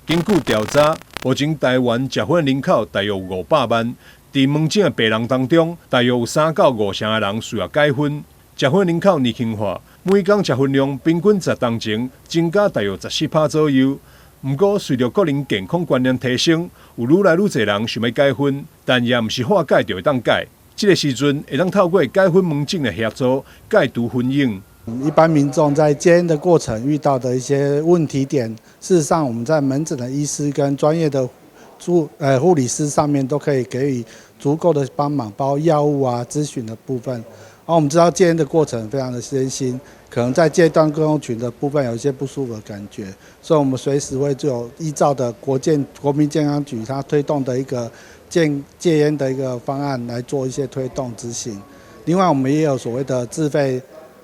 根據調查，目前台灣食薰人口大約有500萬，佇門診的病人當中，大約有3到5成的人需要戒薰。食薰人口年輕化，每工食薰量平均10冬前增加大約14趴左右。毋過，隨著國人健康觀念提升，有愈來愈濟人想欲戒薰，但也毋是話戒就會當戒。這個時陣會當透過戒薰門診的協助戒除薰癮。一般民眾在戒菸的過程遇到的一些問題點，事實上我們在門診的醫師跟專業的護理師上面都可以給予足夠的幫忙，包括藥物啊、諮詢的部分。而我們知道戒菸的過程非常的艱辛，可能在戒斷症候群的部分有一些不舒服的感覺，所以我們隨時會就依照的國民健康局它推動的一個戒菸的一個方案來做一些推動執行。另外，我們也有所謂的自費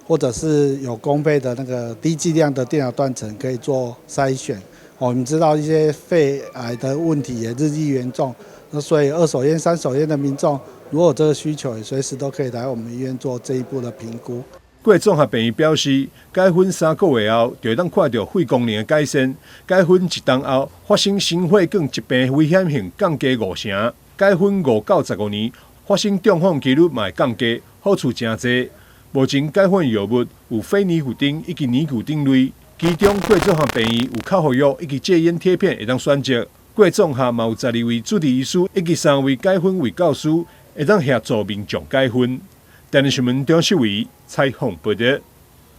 或者是有公費的那個低劑量的電腦斷層可以做篩選。我們知道一些肺癌的問題也日益嚴重，那所以二手菸、三手菸的民眾，如果有這個需求，也隨時都可以來我們醫院做這一步的評估。郭綜合病院表示，戒薰3個月後就會當看著肺功能的改善；戒薰一冬後，發生心血管疾病危險性降低5成；戒薰5到15年，發生中風機率嘛會降低，好處誠濟。目前戒薰藥物有非尼古丁以及尼古丁類，其中郭綜合病院有口服藥以及戒菸貼片會當選擇。郭綜合嘛有12位主治醫師以及三位戒薰衛教師，會當協助民眾戒薰。電視新聞張秀偉採訪報導。